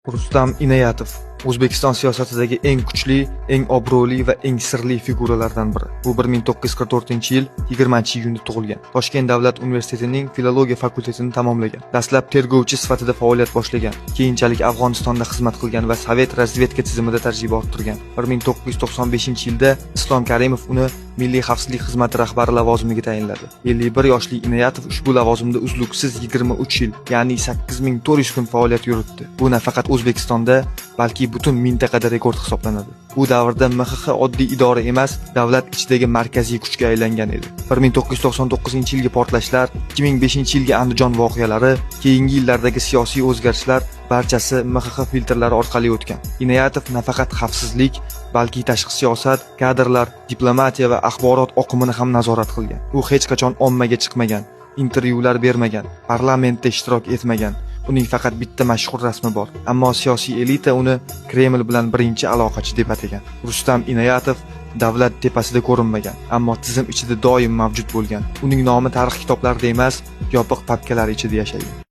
Rustam Inoyatov O'zbekiston siyosatidagi eng kuchli, eng obro'li va eng sirli figuralardan biri. U 1944-yil 20-iyunda tug'ilgan. Toshkent davlat universitetining filologiya fakultetini tamomlagan. Dastlab tergovchi sifatida faoliyat boshlagan. Keyinchalik Afg'onistonda xizmat qilgan va Sovet razvedka tizimida tajriba orttirgan. 1995-yilda Islom Karimov uni Milliy xavfsizlik xizmati rahbari lavozimiga tayinladi. 51 yoshli Inoyatov ushbu lavozimda uzluksiz 23 yil, ya'ni 8400 kun faoliyat yuritdi. Bu nafaqat O'zbekistonda, balki butun mintaqada rekord hisoblanadi. Bu davrda MXX oddiy idora emas, davlat ichidagi markaziy kuchga aylangan edi. 1999-yilgi portlashlar, 2005-yilgi Andijon voqealari, keyingi yillardagi siyosiy o'zgarishlar barchasi MXX filtrlari orqali o'tgan. Inoyatov nafaqat xavfsizlik, balki tashqi siyosat, kadrlar, diplomatiya va axborot oqimini ham nazorat qilgan. U hech qachon ommaga chiqmagan, intervyular bermagan, parlamentda ishtirok etmagan. Uning faqat bitta mashhur rasmi bor, ammo siyosiy elita uni Kreml bilan birinchi aloqachi deb atagan. Rustam Inoyatov davlat tepasida ko'rinmagan, ammo tizim ichida doim mavjud bo'lgan. Uning nomi tarix kitoblarida emas, yopiq papkalar ichida yashaydi.